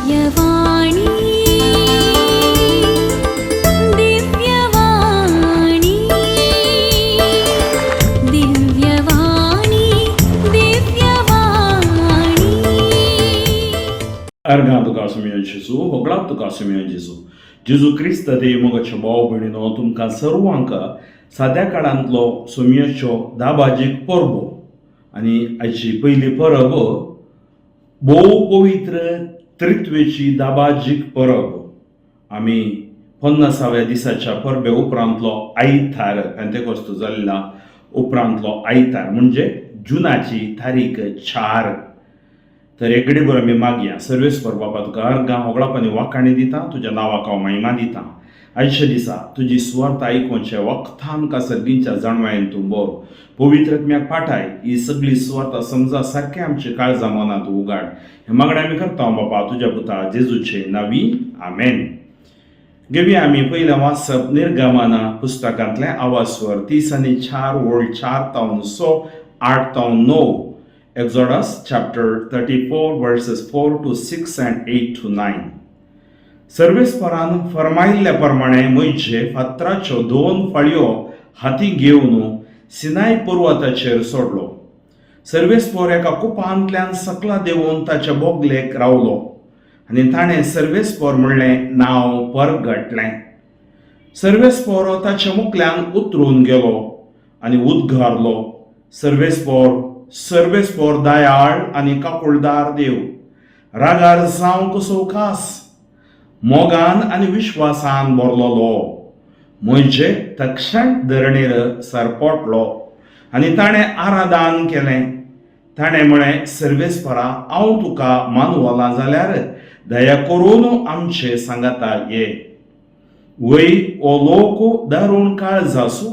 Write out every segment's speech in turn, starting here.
दिव्यवाणी, दिव्यवाणी, दिव्यवाणी, दिव्यवाणी. अर्गां तुका सुमयो जेजू, होगळाप तुका सुमयो जेजू. जेजू क्रिस्त देव मोगाच्या भाव भयणीनो, तुमकां सर्वांक साद्या काळांतलो सुमयोच्यो दाबाजीक परबो आनी आयची पयली परब भोव पवित्र त्रित्वेची दाबाजीक परब. आमी 50व्या दिसाच्या परबे उपरांतलो आयतार, पेंतेकोस्त जाल्ल्या उपरांतलो आयतार, म्हणजे जुनाची तारीख 4. तर एकडे बरो आमी मागया. सर्वेस्पर बापा, तुका अर्गां, होगळाप आनी वाखाणी दिता. तुज्या नांवाक हांव महिमा दिता. आयच्या दिसा तुजी सुवार्थ आयकोवचे वखदां आमकां सर्गींच्या जाणवायेन तूं बोर पवित्र आत्म्याक पाठाय. ही सगळी सुवार्ता समजा सारकें आमचे काळजा मनांत उगाड. हें मागणें आमी करता बापा, तुज्या पुता जेजूचे नावी, आमेन. घेवया आमी पयलें वाचप निर्गमना पुस्तकांतलें, आवाजस्वर 34 ओळ 4 तावन 6, 8 तावन 9. Exodus chapter 34, verses 4 to 6 and 8 to 9. सर्वेस्परान फरमायिल्ल्या प्रमाणे म्हजे फातराच्यो दोन फाळयो हाती घेवन सिनाय पर्वताचेर सोडलो. सर्वेस्पर एका कुपांतल्यान सकला देंवून ताच्या बोगलेक रावलो आनी ताणें सर्वेस्पर म्हणलें नांव परगटलें. सर्वेस्पर ताच्या मुखल्यान उतरून गेलो आनी उद्गारलो, सर्वेस्पर, सर्वेस्पर, दयाळ आनी काकुळदार देव, रागार जावंक सवकास, मोगान आनी विश्वासान भरलोलो. म्हजे तक्षण धरणीर सरपटलो आनी ताणें आराधन केलें. ताणें म्हळें, सर्वेस्परा, हांव तुका मानवलां जाल्यार दया करून आमचे सांगाता ये. वय, हो लोक दारूण काळजासू,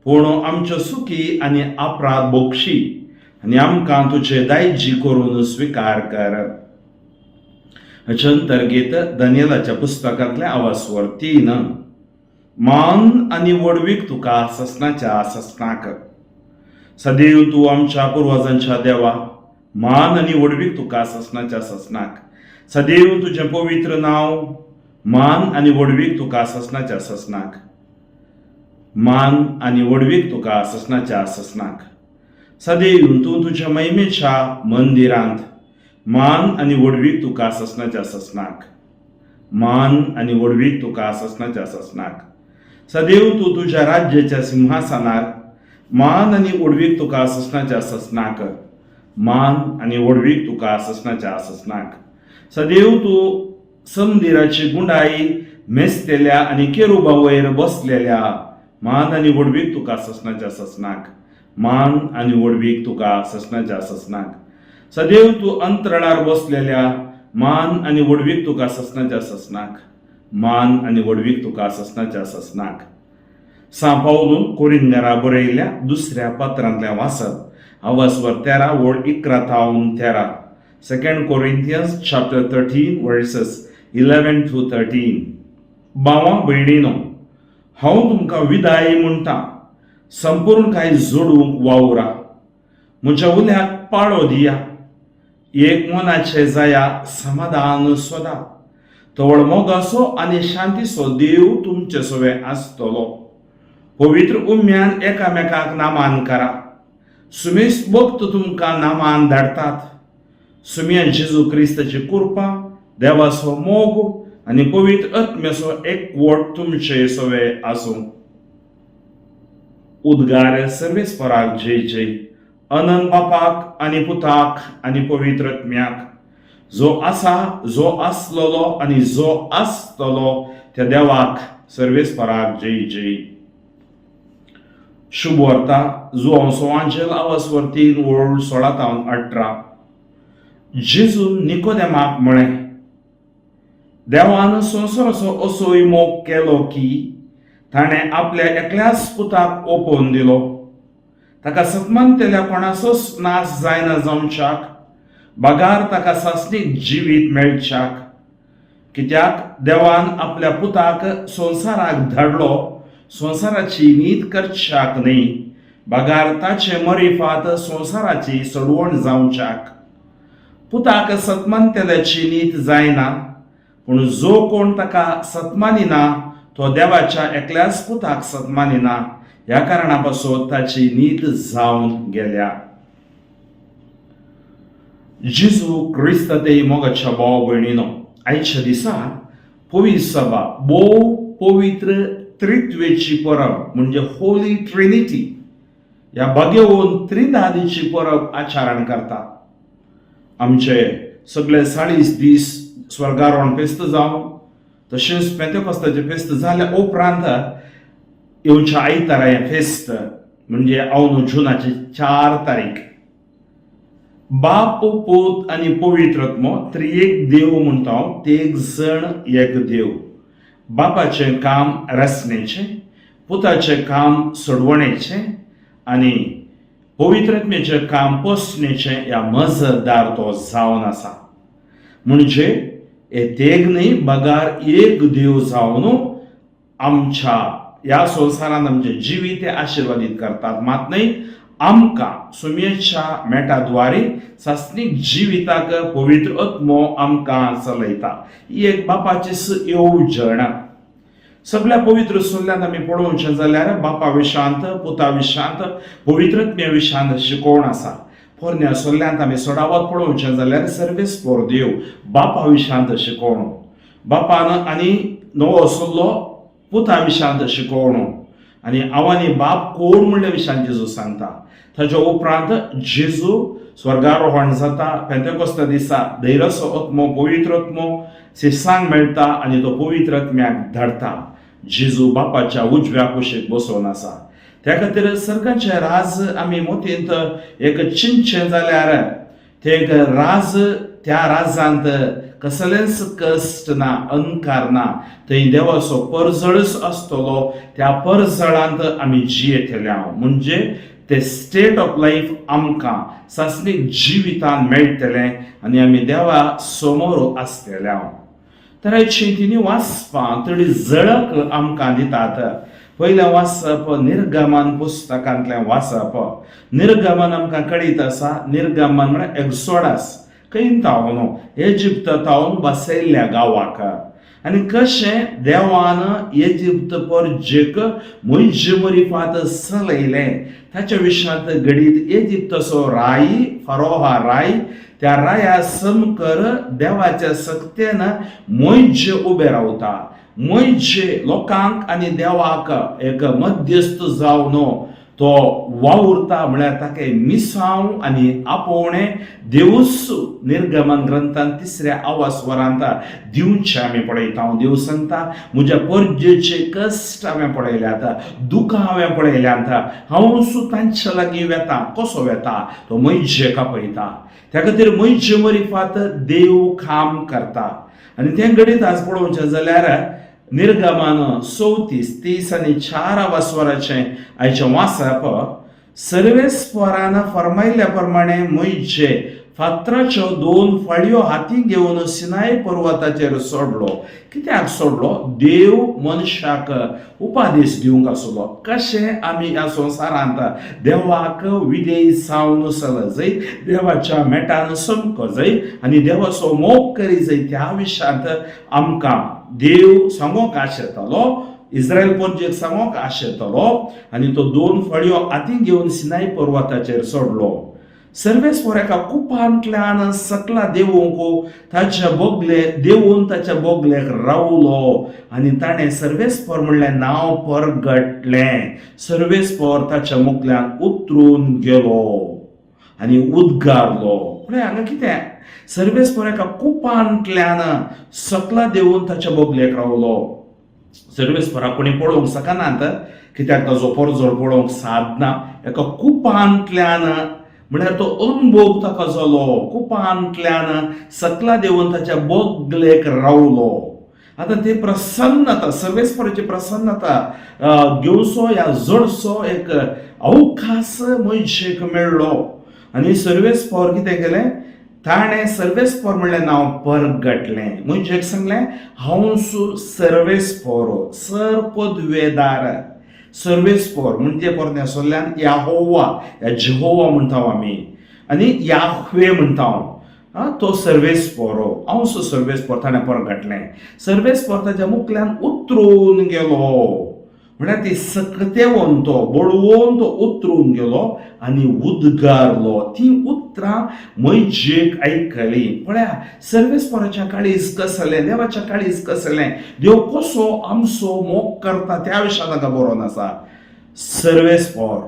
पूण आमच्यो चुकी आनी अपराध बोगशी आनी आमकां तुजे दायजी करून स्विकार कर. हाचे अंतर्गीत दानियलाच्या पुस्तकांतलें आवाजस्वर 3. मान आनी व्हडवीक तुका ससनाच्या ससनाक. सदैव तूं आमच्या पुर्वजांच्या देवा, मान आनी व्हडवीक तुका ससनाच्या ससनाक. सदैव तुजें पवित्र नांव, मान आनी व्हडवीक तुका ससनाच्या ससनाक. मान आनी व्हडवीक तुका ससनाच्या ससनाक. सदैव तूं तुज्या महिमेच्या मंदिरांत, मान आनी व्हडवीक तुका ससनाच्या ससनाक. मान आनी व्हडवीक तुका ससनाच्या ससनाक. सदैव तूं तुज्या राज्याच्या सिंहासनार, मान आनी व्हडवीक तुका ससनाच्या ससनाक. मान आनी व्हडवीक तुका ससनाच्या ससनाक. सदैव तूं संदिराची गुंडाई मेजतेल्या आनी केरुबा वयर बसलेल्या, मान आनी व्हडवीक तुका ससनाच्या ससनाक. मान आनी व्हडवीक तुका ससनाच्या ससनाक. सदैव तूं अंतराळार बसलेल्या, मान आनी व्हडवीक तुका ससनाच्या ससनाक. मान आनी व्हडवीक तुका ससनाच्या ससनाक. सां पावलून कोरिंदरा बरयल्ल्या दुसऱ्या पत्रांतल्या वाचप, आवाजवर 13 ओळ 11 तावन 13. Second Corinthians chapter 13, verses 11 to 13. भावा भयणीनो, हांव तुमकां विदाय म्हणटा, संपूर्ण काय जोडूंक वावरा, म्हज्या उल्याक पाळो दिया, एक मनाचे जाया, समाधान सोदा. तवळ मोगाचो आनी शांतीचो देव तुमचे सवे आसतलो. पवित्र उम्यान एकामेकाक नामान करा. सुमेस भक्त तुमकां नामान धाडटात. सुम्या जेजू क्रिस्ताची कृपा, देवाचो मोग आनी पवित्र आत्म्याचो एकवट तुमचे सवे आसूं. उद्गार सर्वेस्पराक जय जय. अनंत बापाक आनी पुताक आनी पवित्र आत्म्याक, जो आसा, जो आसलेलो आनी जो आसतलो त्या देवाक सर्वेस्पराक जय जय. शुभ वार्ता जुवांव सोवांजेल, आवाजवर 3 ओळ 16 तावन 18. जेजून निकोदेमाक म्हळें, देवान संवसाराचो असोय मोग केलो की ताणें आपल्या एकल्याच पुताक ओपोवन दिलो, ताका सतमानतेल्या कोणाचोच नाश जायना जावच्याक, बगार ताका सासणीक जिवीत मेळच्याक. कित्याक देवान आपल्या पुताक संवसाराक धाडलो, संवसाराची नीत करच्याक न्ही, बगार ताचे मरिफात संवसाराची सोडवण जावच्याक. पुताक सतमानतेल्याची नीत जायना, पूण जो कोण ताका सतमानिना तो देवाच्या एकल्याच पुताक सतमानिना. ह्या कारणा पासून ताची नीत जावन गेल्या. जेजू क्रिस्त ते मोगाच्या भाव भयणीनो, आयच्या दिसा पवित्र सभा भोव पवित्र त्रित्वेची परब म्हणजे होली ट्रिनिटी ह्या भाग्यवंत त्रिदादीची परब आचरण करता. आमचे सगळे 40 दीस स्वर्गारोहण फेस्त जावन तशेंच पेंतेकोस्ताचें फेस्त जाल्या उपरांत येवच्या आयतारा हें फेस्त म्हणजे अवनो जुनाची 4 तारीख. बाप, पूत आनी पवित्र आत्मो त्रिएक देव म्हणटा हांव, तेग जण एक देव. बापाचें काम रचनेचें, पुताचें काम सोडवणेचें आनी पवित्र आत्म्याचें काम पोसणेचें. ह्या मजदार तो जावन आसा. म्हणजे हे तेग न्हय बगार एक देव जावन आमच्या ह्या संवसारांत आमचें जिवीत ते आशिर्वादीत करतात. मात न्हय, आमकां सुमयेच्या मेटाद्वारे सासणीक जिविताक पवित्र आत्मो आमकां चलयता. ही एक बापाची येवजण. सगळ्या पवित्र सल्ल्यांत आमी पळोवचें जाल्यार बापा विशांत, पुता विशांत, पवित्रत्म्या विशांत शिकोवण आसा. पोरण्या सल्ल्यांत आमी चडावत पळोवचें जाल्यार सर्वेस्पोर देव बापा विशांत शिकोवण बापान आनी नवो सल्लो पुता विशांत शिकोवण आनी हांव आनी बाप कोण म्हणल्या विशांत जेजू सांगता. ताच्या उपरांत जेजू स्वर्गारोहण जाता. पेंतेकोस्ता दिसा धैरसो आत्मो, पवित्र आत्मो शिसांक मेळटा आनी तो पवित्र आत्म्याक धाडटा. जेजू बापाच्या उजव्या कुशीक बसोवन आसा. त्या खातीर सर्गाचें राज आमी मोतींत एक चिंतचें जाल्यार तें एक राज, त्या राजांत कसलेंच कश्ट ना, अंधकार ना. थंय देवाचो परजळच आसतलो. त्या परजळांत आमी जियेतले. म्हणजे ते स्टेट ऑफ लायफ आमकां सासणीक जिवितान मेळटलें आनी आमी देवा समोर आसतले. तर हाची तिनी वाचपां थोडी झळक आमकां दितात. पयलें वाचप निर्गमन पुस्तकांतलें वाचप. निर्गमन आमकां कळीत आसा. निर्गमन म्हळ्यार एक्सोडस. खंय तावन? इजिप्त तावन बसयल्ल्या गांवाक. आनी कशें देवान इजिप्त परजेक म्हयजे मरिफात चलयलें ताच्या विशयांत घडीत. इजिप्ताचो राय, फरोहा राय, त्या राया समकर देवाच्या सक्तेन मोयजे उबे रावता. मोयजे लोकांक आनी देवाक एक मध्यस्थ जावन तो वावुरता. म्हळ्यार ताका मिसांव आनी आपोवणें देवूच निर्गमन ग्रंथान तिसऱ्या आवासवरांत दिवचें आमी पळयता. देव सांगता, म्हज्या परजेचे कश्ट हांवें पळयल्यात, दुकां हांवें पळयल्यात, हांव सु तांच्या लागीं वेता. कसो वेता? तो मैजे कापयता. त्या खातीर मैजे मरिफात देव काम करता. आनी तें घडीत आज पळोवचें जाल्यार निर्गमान 34 30 आनी 4 आवासवराचें आयचें वाचप. सर्वेस्परान फरमायल्या प्रमाणे मोयजे फातराच्यो दोन फळयो हाती घेवन सिनाय पर्वताचेर सोडलो. कित्याक सोडलो? देव मनशाक उपादेश दिवंक आसलो, कशें आमी ह्या संवसारांत देवाक विधेय जावन चलजय, देवाच्या मेटान समकजय आनी देवाचो मोग करी जाय. त्या विशयांत आमकां देव सांगोंक आशेतालो, इस्रायल परजेक सांगोंक आशेतालो आनी तो दोन फळयो हातीन घेवन सिनाय पर्वताचेर सोडलो. सर्वेस्पर एका कुपांतल्यान सकला देवूंक ताच्या बोगले देवून ताच्या बोगलेक रावलो आनी ताणें सर्वेस्पर म्हणलें नांव परगटलें. सर्वेस्पर ताच्या मुखल्यान उतरून गेलो आनी उद्गारलो. पळय हांगा कितें, सर्वेस्पर एका कुपांतल्यान सकला देवून ताच्या बोगलेक रावलो. सर्वेस्पराक कोणी पळोवंक शकनात, कित्याक ताजो परजळ पळोवंक सादना. एका कुपांतल्यान म्हळ्यार तो अनुभव ताका जालो. कुपांतल्यान सकला देवून ताच्या बोगलेक रावलो. आतां ती प्रसन्नता, सर्वेस्पराची प्रसन्नता घेवचो या जोडचो एक अवकाश मनशेक मेळ्ळो. आनी सर्वेस्पर कितें केलें? ताणें सर्वेस्पर म्हणलें नांव परगटलें. मनशेक सांगलें, हांव सर्वेस्पर, सर पदवेदार. सर्वेस्पर म्हणजे पोरण्या सोल्ल्यान याहोवा या जेहोवा म्हणटा आमी आनी याह्वे म्हणटा. आं तो सर्वेस्पोरो हांव सर्वेस्पोर ताणें परगटलें. सर्वेस्पोर ताच्या मुखल्यान उतरून गेलो, म्हळ्यार ती सकतेवन तो बडवोन तो उतरून गेलो आनी उद्गारलो. ती उतरां म्हजेक आयकली. पळया सर्वेस्पोराच्या काळीज कसलें, देवाच्या काळीज कसलें, देव कसो आमचो मोग करता त्या विशयान ताका बरोवन आसा. सर्वेस्पोर,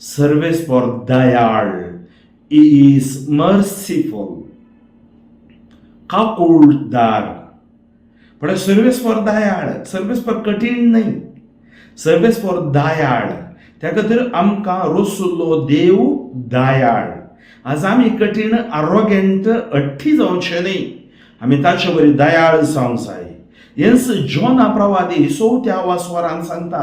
सर्वेस्पोर दयाळ, is merciful, काकुळदार. पळय सर्वेस्पोर दयाळ, सर्वेस्पोर कठीण न्हय, सर्वेस्पोर दयाळ. त्या खातीर आमकां रसुल्लो देव दयाळ. आज आमी कठीण, आरोगेंट, हट्टी जावचें न्हय, आमी ताचे बरी दयाळ जावंक जाय. हेंच जॉना प्रवादी चवथ्या वासवारान सांगता,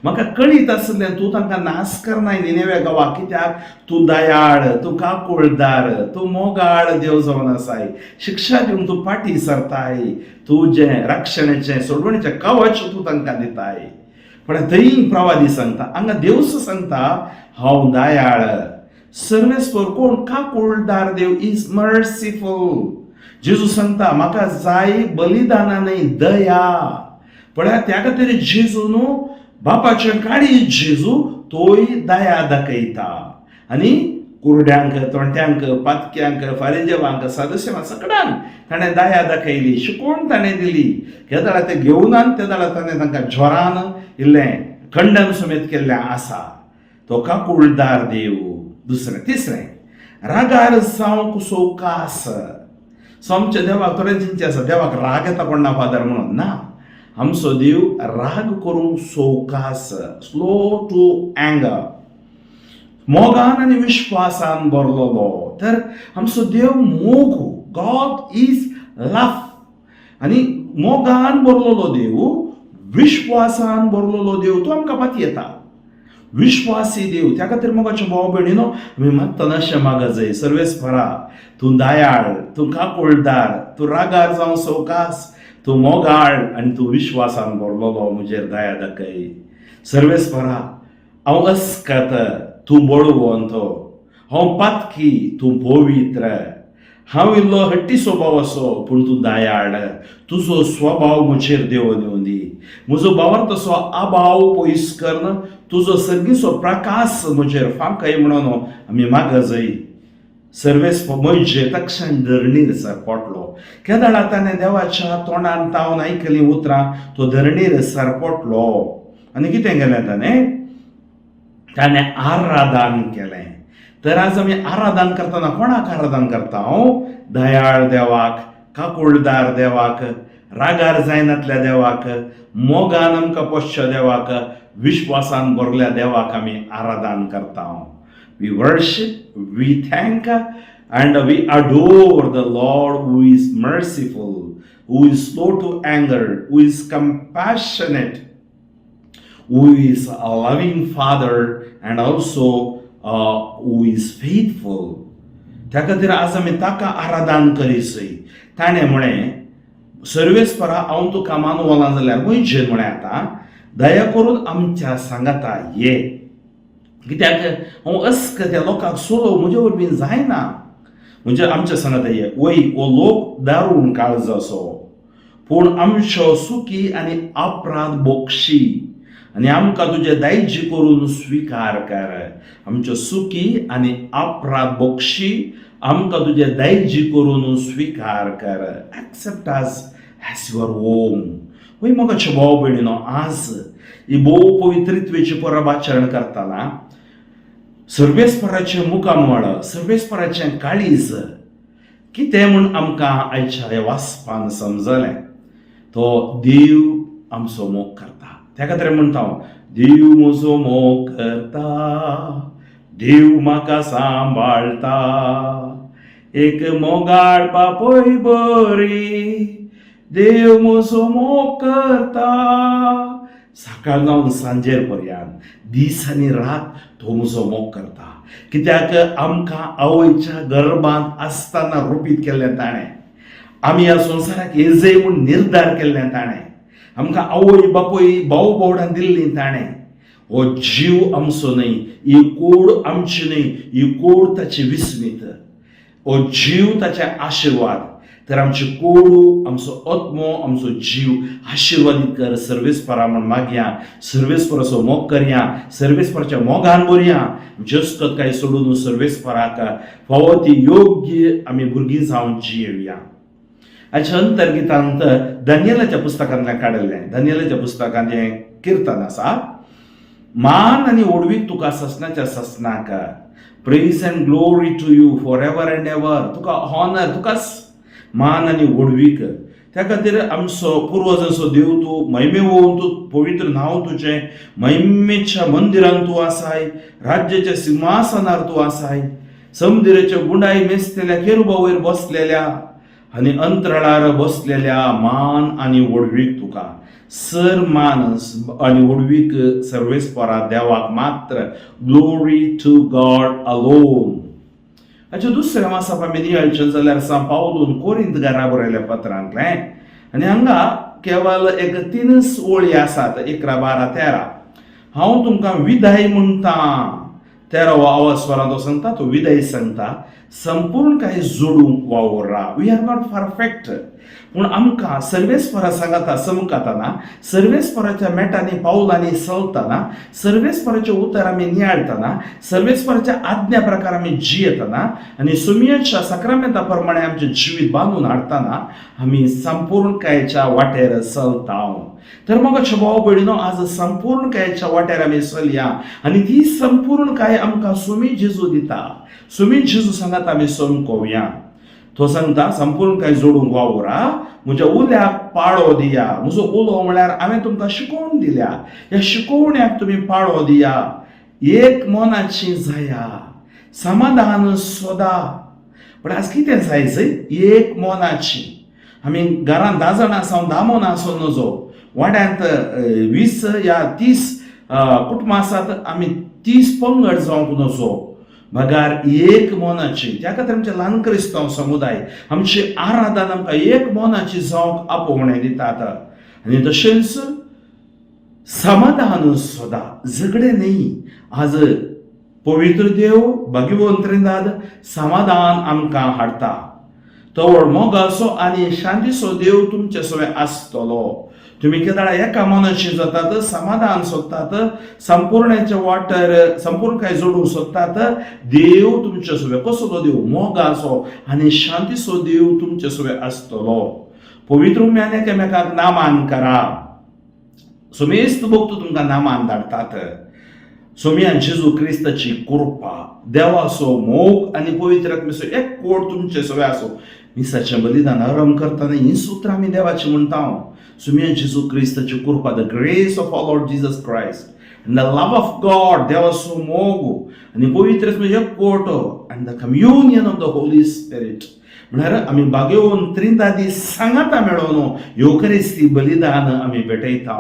म्हाका कळीत आसलें तूं तांकां नाश करनाय निनेव्या गांवाक, कित्याक तूं दयाळ, तूं काकुळदार, तूं मोगाळ देव जावन आसाय. शिक्षा दिवन तूं फाटीं सरताय, तुजें रक्षणेचें सोडवणेचें कवच तूं तांकां दिताय. पण थंय प्रवादी सांगता, हांगा देवच सांगता हांव दयाळ. सर्वेस्पोर कोण? काकुळदार देव, is merciful. जेजू सांगता म्हाका जाय बलिदाना न्हय, दया. पळया त्या खातीर जेजू न्हू बापाचें काळीज, जेजू तोय दया दाखयता आनी कुरड्यांक, तोंट्यांक, पातक्यांक, फारिजेवांक, सादुसेवांक, सगळ्यांक ताणें दया दाखयली, शिकवण ताणें दिली. केदळा ते घेवनान तेदळा ताणें तांकां ज्वरान इल्लें खंडन समेत केल्लें आसा. तो काकुळदार देव. दुसरें, तिसरें, रागार जावंक सवकास. सो आमच्या देवाक थोडे चिंतचें आसा, देवाक राग येता कोण ना फादर म्हणून. ना, आमचो देव राग करूंक सवकास, स्लो टू अँगर, मोगान आनी विश्वासान भरलेलो. तर आमचो देव मोग, गॉड is love. आनी मोगान भरलेलो देव, विश्वासान भरलेलो देव, तो आमकां पातयेता. विश्वासी देव. त्या खातीर मोगाचे भाव भयणीनो, आमी मागतना मागा जाय, सर्वेस्परा तूं दयाळ, तूं काकुळदार, तूं रागार जावं सवकास, तूं मोगाळ आनी तूं विश्वासान भरलेलो, म्हजेर दया दाखय. सर्वेस्परा हांव अस्कत, तूं बळवंत, हांव पातकी, तूं पवित्र, हांव इल्लो हट्टी स्वभाव असो, पूण तूं दयाळ, तुजो स्वभाव म्हजेर देव दिवन दी. म्हजो भावार्थ तसो अभाव पयस करन तुजो सर्गीचो प्रकाश म्हजेर फांकय म्हणून आमी मागा जाय. सर्वेस म्हजे तक्षण धरणीर सरपटलो. केदळा ताणें देवाच्या तोंडान तावन आयकलीं उतरां, तो धरणीर सरपटलो आनी कितें केलें ताणें? ताणें आराधन केलें. तर आज आमी आराधन करतना कोणाक आराधन करता? हांव दयाळ देवाक, काकुळदार देवाक, रागार जायनातल्या देवाक, मोगान आमकां पोसच्या देवाक, विश्वासान भरल्या देवाक आमी आराधन करता. We worship, we thank and we adore the Lord who is merciful, who is slow to anger, who is compassionate, who is a loving father and also who is faithful. त्या खातीर आज आमी ताका आराधन करीसय. ताणें म्हळें, सर्वेस्परा हांव तुका मानवला जाल्यार म्हजेर म्हळें आतां दया करून आमच्या सांगाता ये, कित्याक हांव अस्क त्या लोकांक सोलो म्हजे वरवीं जायना, म्हणजे आमच्या सांगाता ये. वय हो लोक दारूण काळजाचो, पूण आमच्यो सुखी आनी अपराध बोक्षी आनी आमकां तुजे दायजी करून स्विकार कर. आमच्यो सुखी आनी अपराध बोक्षी, आमकां तुजे दायजी करून स्विकार कर. Accept us as your own. वय मोगाचे भाव भयणीनो, आज ही भोव पवित्रित्वेची परब आचरण करतना सर्वेस्पराचें मुखामळ, सर्वेस्पराचें काळीज कितें म्हूण आमकां आयच्या ह्या वाचपान समजलें. तो देव आमचो मोग करता. त्या खातीर म्हणटा हांव, देव म्हजो मोग करता, देव म्हाका सांबाळटा, एक मोगाळ बापूय बरी देव म्हजो मोग करता. सकाळ जावन सांजेर पर्यंत, दीस आनी रात तो म्हजो मोग करता, कित्याक आमकां आवयच्या गर्भांत आसतना रुपीत केल्लें ताणें, आमी ह्या संवसाराक येजय म्हूण निर्धार केल्लें ताणें, आमकां आवय बापूय भाव भावडां दिल्लीं ताणें. हो जीव आमचो न्हय, ही कूड आमची न्हय, ही कूड ताची विस्मीत. हो जीव ताचे आशिर्वाद. तर आमचे कोडू, आमचो आत्मो, आमचो जीव आशिर्वादीत कर सर्वेस्परा म्हण मागया. सर्वेस्पराचो मोग करया, सर्वेस्पराच्या मोगान भरया. जस्कत काय सोडून सर्वेस्पराक फावो ती योग्य आमी भुरगीं जावन जियेवया. हाच्या अंतर्गितांत दानियलाच्या पुस्तकांतल्यान काडिल्लें. दानियलाच्या पुस्तकांत हें किर्तन आसा. मान आनी व्हडवीक तुका ससनाच्या ससनाक. Praise and glory to you for ever and ever. तुका हॉनर, तुकाच मान आनी व्हडवीक. त्या खातीर आमचो पुर्वजांचो देव तूं, महिमेवोवन तूं पवित्र नांव तुजें. महिमेच्या मंदिरान तूं आसाय, राज्याच्या सिंहासनार तूं आसाय. समुद्राच्या गुंडाय मेजतल्या केरुबा वयर बसलेल्या आनी अंतराळार बसलेल्या, मान आनी व्हडवीक तुका. सर मान आनी व्हडवीक सर्वेस्परा देवाक मात्र. Glory to God alone. हाचे दुसरें वाचप आमी नियाळचें जाल्यार सांत पावलून कोरिंत घरा बरयल्या पत्रांतलें. आनी हांगा केवल एक तीनच ओळी आसात, 11, 12, 13. हांव तुमकां विदाय म्हणटा. तेरावो आवाज स्वरांत तो सांगता, तो विदाय सांगता, संपूर्ण काय जोडूंक वावुरा. We are not perfect, पूण आमकां सर्वेस्परा सांगाता समकाताना, सर्वेस्पराच्या मेटांनी पावलांनी चलतना, सर्वेस्पराचे उतर आमी नियाळतना, सर्वेस्पराच्या आज्ञा प्रकार आमी जियेतना आनी सुमयेच्या साक्रामेंता प्रमाणे आमचें जिवीत बांदून हाडटना आमी संपूर्णकायेच्या वाटेर चलता. तर मग भाव भयणीनो, आज संपूर्णकायेच्या वाटेर आमी चलया आनी ती संपूर्णकाय आमकां सुमी जेजू दिता. सुमी जेजू सांगात आमी समकोवया. तो सांगता, संपूर्ण काय जोडूंक वावुरा, म्हज्या उल्याक पाळो दिया. म्हजो उलो म्हळ्यार हांवें तुमकां शिकोवन दिल्या, ह्या शिकोवण्याक तुमी पाळो दिया. एक मनाची जाया, समाधान सोदा. पण आज कितें जाय जय एक मनाची? आमी घरांत 10 जाणां आसा, 10 मनां आसूं नजो. वाड्यांत 20 या 30 कुटुंबां आसात, आमी 30 पंगड जावंक नजो, मगार एक मनाची. त्या खातीर आमचे ल्हान क्रिस्तांव समुदाय आमची आराधना आमकां एक मनाची जावंक आपोवणें दितात. आनी तशेंच समाधान सोदा, झगडे न्ही. आज पवित्र देव भाग्यवंत त्रिंदाद समाधान आमकां हाडटा. तवळ मोगाचो आनी शांतीचो देव तुमचे सवें आसतलो. तुमी केदाळा एका मनाशी जातात, समाधान सोदतात, संपूर्णाचे वाटर संपूर्ण काय जोडूंक सोदतात, देव तुमचे सवें. कसलो देव? मोगाचो आनी शांतीचो देव तुमचे सवें आसतलो. पवित्र म्यान एकामेकाक नामान करा. सुमेस्त भक्त तुमकां नामान धाडटात. सोमयान जेजू क्रिस्ताची कृपा, देवाचो मोग आनी पवित्र आत्म्याचो एक कोट तुमचे सगळे आसो. मिसाचें बलिदान आरंभ करतना ही सुत्रां आमी देवाची म्हणटा. सुमयान जेजू क्रिस्ताची कृपा, the grace of our Lord Jesus Christ and the love of God, देवाचो मोग आनी पवित्र आत्म्याचो एक कोट, and the communion of the Holy Spirit, म्हळ्यार आमी बागेवन त्रिंदादी सांगाता मेळोन येवकरिस्ती बलिदान आमी भेटयता.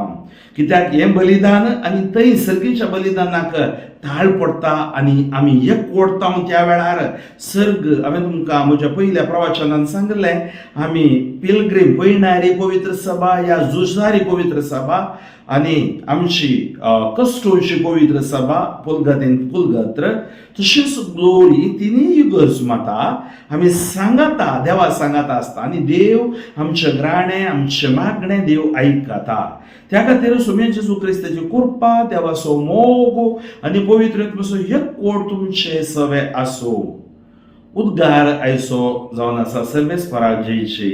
कित्याक हें बलिदान आनी थंय सर्गीच्या बलिदानाक ताळ पडटा आनी आमी एकवटता त्या वेळार सर्ग. हांवें तुमकां म्हज्या पयल्या प्रवचनान सांगलें, आमी पिलग्रीम पयणारी पवित्र सभा या झुजारी पवित्र सभा आनी आमची कस्टोची पवित्र सभा पुलगतीन पुलगत्र, तशेंच ग्लोरी, तिनूय इगर्ज माता आमी सांगाता, देवा सांगाता आसता आनी देव आमचें ग्राणें, आमचें मागणें देव आयकता. त्या खातीर सुम्या जेजू क्रिस्ताची कृपा, देवाचो मोग आनी पवित्र आत्म्याचो एकवट तुमचे सवे आसूं. उद्गार आयचो जावन आसा, सर्वेस्पराक जयची,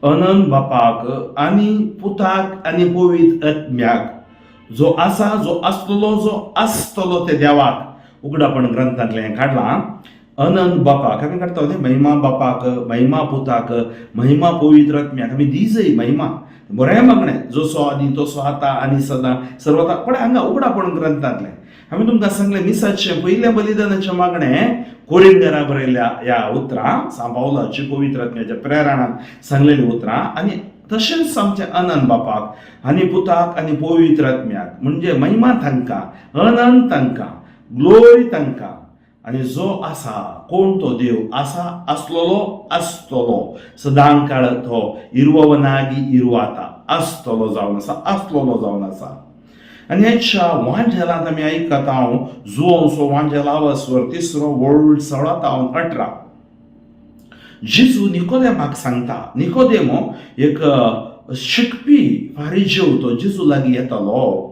अनंत बापाक आनी पुताक आनी पवित्र आत्म्याक, जो आसा, जो आसतलो, जो आसतलो ते देवाक. उगडापण ग्रंथांतलें हें काडलां. अनंत बापाक आमी काडटा न्ही, महिमा बापाक, महिमा पुताक, महिमा पवित्र आत्म्याक आमी दिजय महिमा. बरें मागणें, जसो आनी तसो आतां आनी सदां सर्वता. पण हांगा उगडापण ग्रंथांतलें आमी तुमकां सांगलें, मिसाचें पयलें बलिदानाचें मागणें कोरिंगरा बरयल्ल्या ह्या उतरां, सांत पावलाची पवित्र आत्म्याच्या प्रेरणान सांगलेलीं उतरां. आनी तशेंच आमच्या अनंत बापाक आनी पुताक आनी पवित्र आत्म्याक, म्हणजे महिमा तांकां, अनंत तांकां, ग्लोरी तांकां. आनी जो आसा, कोण तो देव आसा, आसलोलो, आसतलो, सदां काळ तो इरवनागी इरवाता, आसतलो जावन आसा, आसलोलो जावन आसा. आनी ह्याच्या वांजेलांत आमी आयकता हांव जुवांचो वांजेल आवाज, तिसरो वर्ल्ड 16 हांव 18. जेजू निकोदेमाक सांगता. निकोदेमो एक शिकपी फारिजेव, तो जेजू लागीं येतालो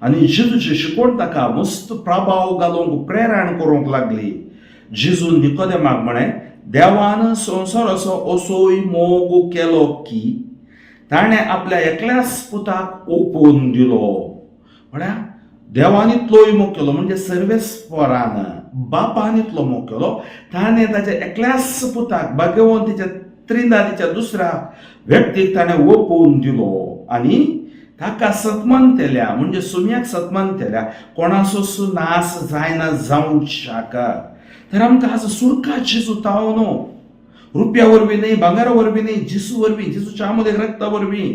आनी जेजूची शिकवण ताका मस्त प्रभाव घालूंक, प्रेरण करूंक लागली. जेजून निकोदेमाक म्हळें, देवान संवसाराचो असोय मोग केलो की ताणें आपल्या एकल्याच पुताक ओपून दिलो. म्हळ्यार देवान इतलोय मोग केलो, म्हणजे सर्वेस्परान, बापान इतलो मोग केलो, ताणें ताच्या एकल्याच पुताक, भाग्यवंतीच्या त्रिंदादीच्या दुसऱ्या व्यक्तीक ताणें ओपून दिलो. आनी ताका सतमानतेल्या, म्हणजे सुम्याक सतमानतेल्या कोणाचोच नास जायना जावच्याक. तर आमकां आज सुरका जेजू ताव न्हू, रुपया वरवीं न्हय, भांगरा वरवीं न्हय, जेजू वरवीं, जेजूच्या आमोदेक रक्ता वरवीं.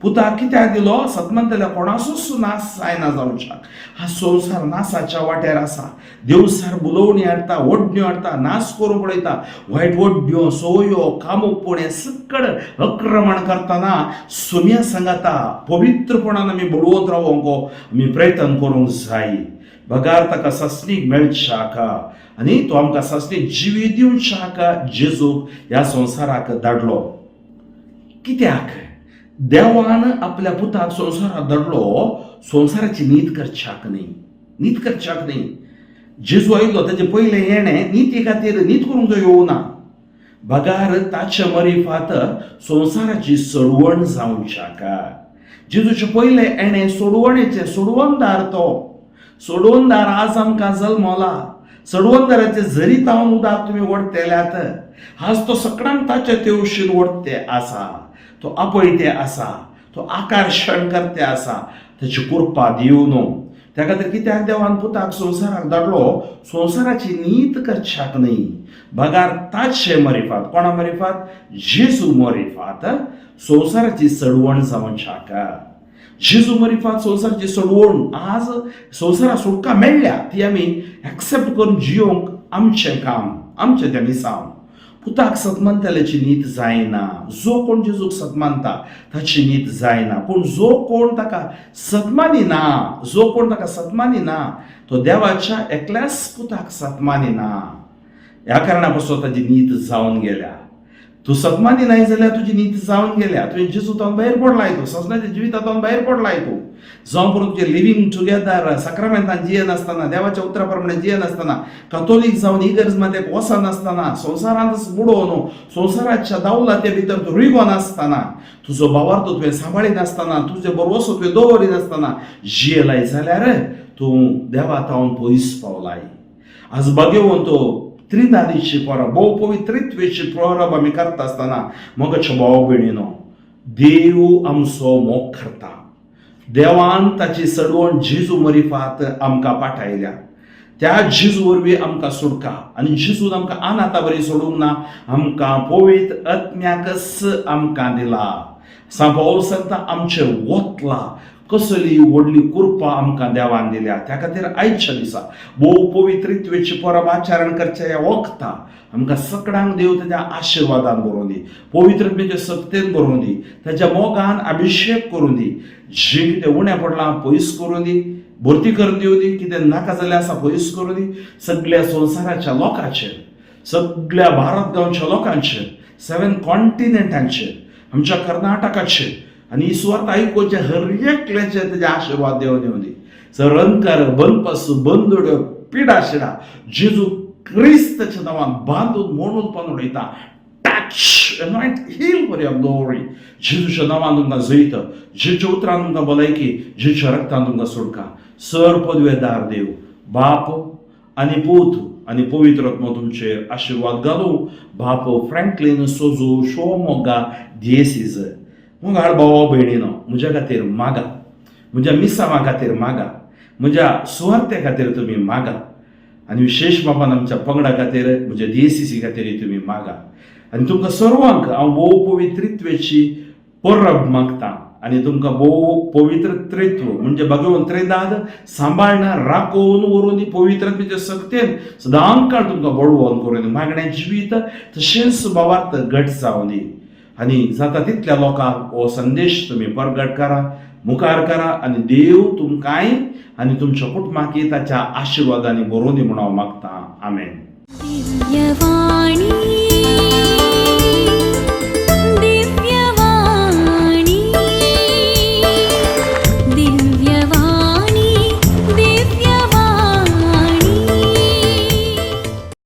पुताक कित्याक दिलो? सतमानतेल्या कोणाचोच नास जायना जावच्याक. हा संवसार नासाच्या वाट्यार आसा. देवसार बुलोवणी हाडटा, ओडण्यो हाडटा, नाश करूंक पळयता. वायट ओडण्यो, सोयो, कामूकपण हें सकड अक्रमण करतना सुम्या सांगाता पवित्रपणान आमी बडवत रावोंक आमी प्रयत्न करूंक जाय. बगार ताका सासणीक मेळच्याक आनी तो आमकां सासणीक जिवीत दिवच्याक जेजूक ह्या संवसाराक धाडलो. कित्याक देवान आपल्या पुताक संवसाराक धाडलो? संवसाराची नीत करच्याक न्ही, नीत करच्याक न्ही. जेजू आयिल्लो तेजे पयलें येणें निती खातीर, नीत करूंक तो येवना, बगार ताचे मरिफात संवसाराची सोडवण जावच्याक. जेजूचें पयलें येणें सोडवणेचें. सोडवणदार, तो सोडवणदार आज आमकां जल्मला. सोडवणदाराचे जरी तावन उदक तुमी ओडतेल्यात, आज तो सकडांक ताचे तेवशीन ओडते आसा, तो आपयते आसा, तो आकर्शण करते आसा ताची कृपा दिवन. त्या खातीर कित्याक देवान पुताक संवसाराक धाडलो? संवसाराची नीत करच्याक न्हय, बगार ताचे मरिफात. कोणा मरिफात? जेजू मरिफात संवसाराची सडवण जावच्याक. जेजू मरिफात संवसाराची सोडवण. आज संवसाराक सुटका मेळ्ळ्या, ती आमी एक्सेप्ट करून जियोंक आमचें काम, आमचें तें मिसांव. पुताक सतमानतल्याची नीत जायना. जो कोण जेजूक सतमानता ताची नीत जायना, पूण जो कोण ताका सतमानिना, जो कोण ताका सतमानिना, तो देवाच्या एकल्याच पुताक सतमानिना. ह्या कारणा पासून ताची नीत जावन गेल्या. तूं सतमानी नाय जाल्यार तुजी नीत जावन गेल्या. तुवें जेजूतावन भायर पडलाय, तूं सजनाच्या जिवितांतल्यान भायर पडलाय. तूं जावं पुरो तुजें लिवींग टुगेदर साक्रामेंतान जियेनासतना, देवाच्या उतरा प्रमाणे जियेनासतना, कथोलीक जावन इगर्ज मातेक वचनासतना, संवसारांतच बुडोवन संवसाराच्या दावलाते भितर तूं रिगोनासतना, तुजो भावार्थ तुवें सांबाळिनासतना, तुजें बरवसो तुवें दवरिनासतना जियेलाय जाल्यार तूं देवा तावन पयस पावलाय. आज भाग्यवंत त्रिदादीची परब, भोव पवित्रित्वेची परब आमी करता आसतना, मोगाच्या भाव भयणीनो, देव आमचो मोग करता. देवान ताची सडवण जेजू मरिफात आमकां पाठयल्या. त्या जेजू वरवीं आमकां सुटका. आनी जेजून आमकां अनाथा बरी सोडूंक ना, आमकां पवित्र आत्म्याकच आमकां दिला. सांत पावल सांगता, आमचें वतला कसली व्हडली कृपा आमकां देवान दिल्या. त्या खातीर आयच्या दिसा भोव पवित्रित्वेची परब आचरण करच्या ह्या वखता आमकां सगळ्यांक देव ताच्या आशिर्वादान बरोवन दी, पवित्रतेच्या सक्तेन बरोवन दी, ताच्या मोगान अभिशेक करून दी. जें कितें उणें पडलां पयस करून दी, भरती करून दिवं दी. कितें नाका जाल्लें आसा पयस करून दी. सगळ्या संवसाराच्या लोकांचेर, सगळ्या भारत गांवच्या लोकांचेर, सेवन कॉन्टिनेंटांचेर, आमच्या कर्नाटकाचेर आनी ही सुवार्थ आयकुच्या हर एकल्याचे तेजे आशिर्वाद देव दिवं दी. सरंकार बंदपास बंदुड्यो पिडा शिडा जेजू क्रिस्ताच्या नांवान बांदून मोडून पण उडयता. Touch, anoint, heal for your glory. जेजूच्या नांवान तुमकां जैत, जेजूच्या उतरान तुमकां भलायकी, जेजूच्या रक्तान तुमकां सुटका. सर पदवेदार देव बाप आनी पूत आनी पवित्र आत्मो तुमचेर आशिर्वाद घालूं. बाप फ्रँकलीन सोजू, शिवमोग्गा दियेसीज. मोगाळ भावा भयणीनो, म्हज्या खातीर मागा, म्हज्या मिसांवा खातीर मागा, म्हज्या सुवार्ते खातीर तुमी मागा आनी विशेश बाबान आमच्या पंगडा खातीर, म्हज्या डीएसीसी खातीर तुमी मागा. आनी तुमकां सर्वांक हांव भोव पवित्रित्वेची परब मागता आनी तुमकां भोव पवित्र त्रित्व म्हणजे भगवंत त्रिदाद सांबाळना राखोवन व्हरून ती पवित्रतेच्या सक्तेन सदां काळ तुमकां बळवंत करून मागणें जिवीत तशेंच भावार्थ घट जावं दी. आनी जाता तितल्या लोकांक हो संदेश तुमी परगट करा, मुखार करा आनी देव तुमकांय आनी तुमच्या कुटुंबाकय ताच्या आशिर्वादांनी बरोवन दी म्हूण हांव मागतां. आमेन. दिव्यवाणी.